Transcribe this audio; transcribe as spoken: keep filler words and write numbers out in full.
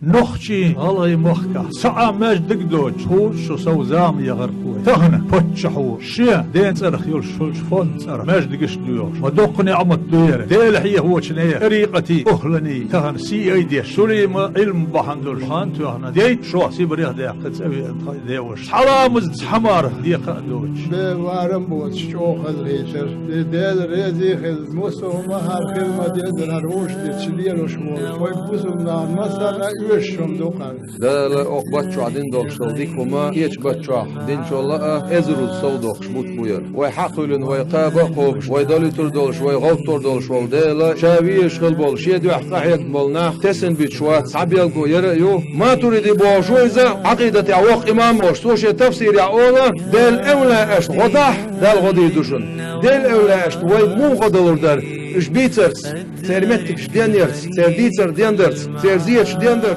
Нохчийн гӀалгӀай махкахь цхьа а маьждиг доцуш, тхуна шу сов зама яхарх вай. Тахана паччахьо шен ден цӀарах йолуш, шолчу фондан цӀарах маьждигаш а доьхуш, ма доккха неӀмат ду яра. Дела хьехочу нехан, тӀарикъатийн охӀланийн тахана сий айдеш, Сулима Ӏилма бахьана долуш хан тоьхна, дайта шох Сибрех даьккхина цӀа веана тхан деваша. Цхьа ламаз, цхьа марха декха а доцуш. Бен варам боцуш чӀогӀа хазахийтар. Де Дела реза хила, массо а хӀума хӀара хила ма дезара, хӀара вовшах дерг лелош волу вай бусулба нах массарна а оьшуш хӀума ду-кх хӀара. Дала окху баттахь дина долуш долу дика хӀума кхечу баттахь динчул а эзаруза сов доккхуш бутт бу яра. Вай хьакхуьллина, вай кхаба а кхобуш, вай далуьйтур долуш, вай гӀовттур долуш волу Дела, ша везаш хила болу, шен дуьхьа къахьегна болу нах тесна буьтуш вац, цхьа билгало яра а ю. Матуриди бохуш ву иза, Ӏакъидатехь воккха имам волуш, цо шен тафсирехь олу: Делан эвлаяашна гӀо дахь, Дала гӀо дийр ду шуна. Делан эвлаяашна вай муха гӀо далур дара? Уьш бийцарца, церан меттигаш денъярца, церан дийцар дендарца, церан зеташ дендарца.